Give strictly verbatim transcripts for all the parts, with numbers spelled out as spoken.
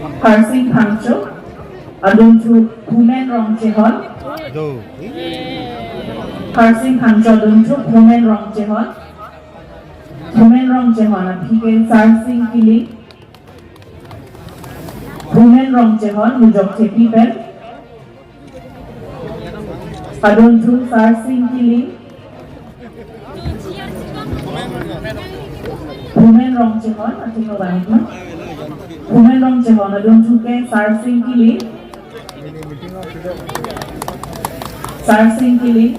Harsing Phangcho, adunthu Phumen Rongchehon. Do. Harsing Phangcho adunthu Phumen Rongchehon. Phumen Rongchehon aphi ke Sarsing Killing. Phumen Rongchehon, Mujok Thepi pen. Adunthu Sarsing Killing. Phumen Rongchehon, athengno bangma. Phumen Rongchehon, adunthu ke Sarsing Killing. Sarsing Killing.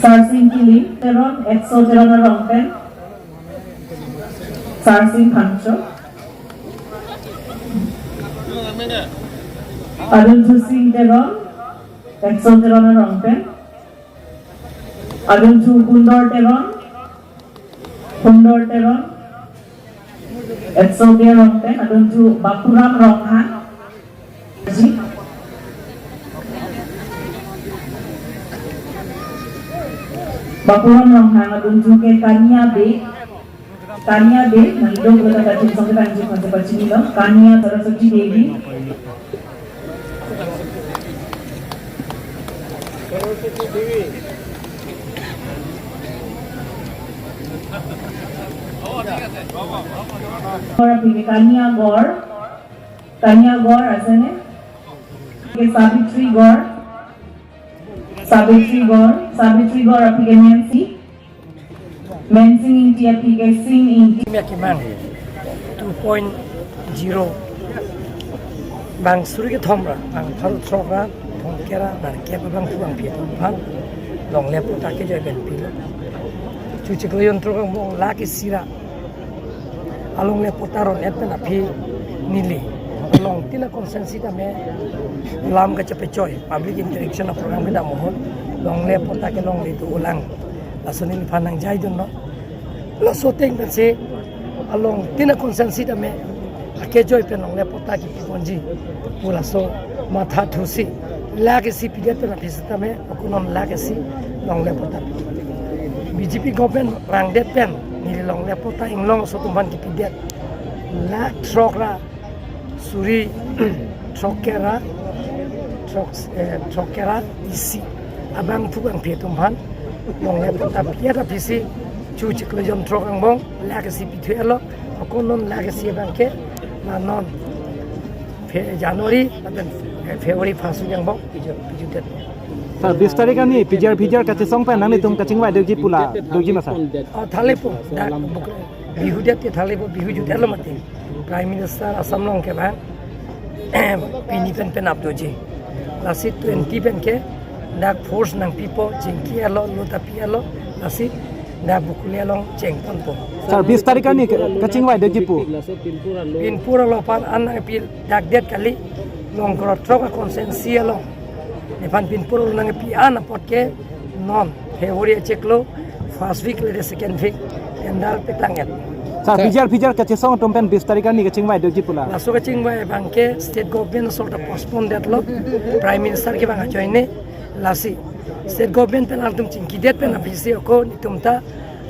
Sarsing Killing Teron, Exo Teron arong pen. Sarsing Phangcho. Adunthu Sing Teron, Exo Teron arong pen. Adunthu Hundor Teron, Hundor Teron, Exo Teron arong pen. Adunthu Bapuram Ronghang. Bapuram Ronghang adunthu ke Kania Bey. Kania Bey, nangdong kota kachin song kita anjing masih pacini lo. Kania Saraswati Devi. Kania Gaur. Kania Gaur, asal ni? Ke Sabitri Gaur. Sabitri Gaur, Sabitri Gaur aphi ke Mensing. Mensing Ingti aphi ke Sing Ingti. Mia kimang two point zero. Bang suri kethom ra, bang pharo throk ra, thomkep ra, bang kep bang thu bang phi atum aphan longle patta kejoi pen pilo. Chuchiklo jon throk angbong lakh isi ra. Alongle patta ron-et pen aphi neli along tin a-constituency tame lam kachepechoi, public interaction a-program kedam ahut longle patta ke longle dolang. Laso neliphan nangjaidunlo. Laso ateng pensi along tin a-constituency tame akejoi pen longle patta kipi ponji pu laso matha thusi lakh isi pidet pen aphi sitame ako non lakh isi longle patta pi. B J P government vangdet pen neli longle patta inglong aso atum aphan kipidet lakh throk ra suri throkkep ra throk, eh, throkkep ra isi abang thu bang phi atum aphan longle patta pi-et aphisi chuchiklo jon throk angbong lakh isi pithu-etlo. Ako non lakh isi abang ke la non Fe-, January lapen, eh, February first week angbong piju, pijudet. Sir, bis tarik arni P G R V G R kachesong pen nanglitum kachingvai doji pu la doji ma sir? Oh, thalepo, dak buk-, bihudet ke thalepo, bihu jutlo mati. Prime Minister Assam along ke bang pini pen penap doji. Lasi twenty pen ke dak force nangpipo, chingki-etlo, lo ta pi-etlo, lasi dak Bokolia along chengponpo. Sir, bis tarik arni ke-, kachingvai doji pu? Pinpur along aphan an nangpi dak det kali, long kro throk a-constituency along. Nephan Pinpur along nangpi an apot ke non February achiklo first week lede second week tender petang-et. Sir, P G R V G R kachesong atum pen bis tarik arni kachingvai doji pu la? Laso kachingvai abang ke state government asor ta postpone detlo, Prime Minister ke bang ajoine, lasi state government pen alangtum chingkidet pen aphisi ako netum ta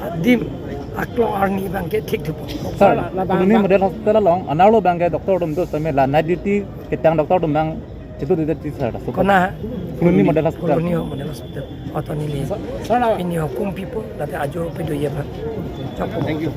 adim aklong arni abang ke thik thupo. Sir, Colony Model Hospital along anerlo abang ke doctor atum do setame la night duty ketang doctor atum abang chitu di dati sir, laso. Kona? Colony Model Hospital. Colony Model Hospital. Oto neli. Sir, na- Pini hukum pipo, late ajo pido ye ba. Chapo. Thank you.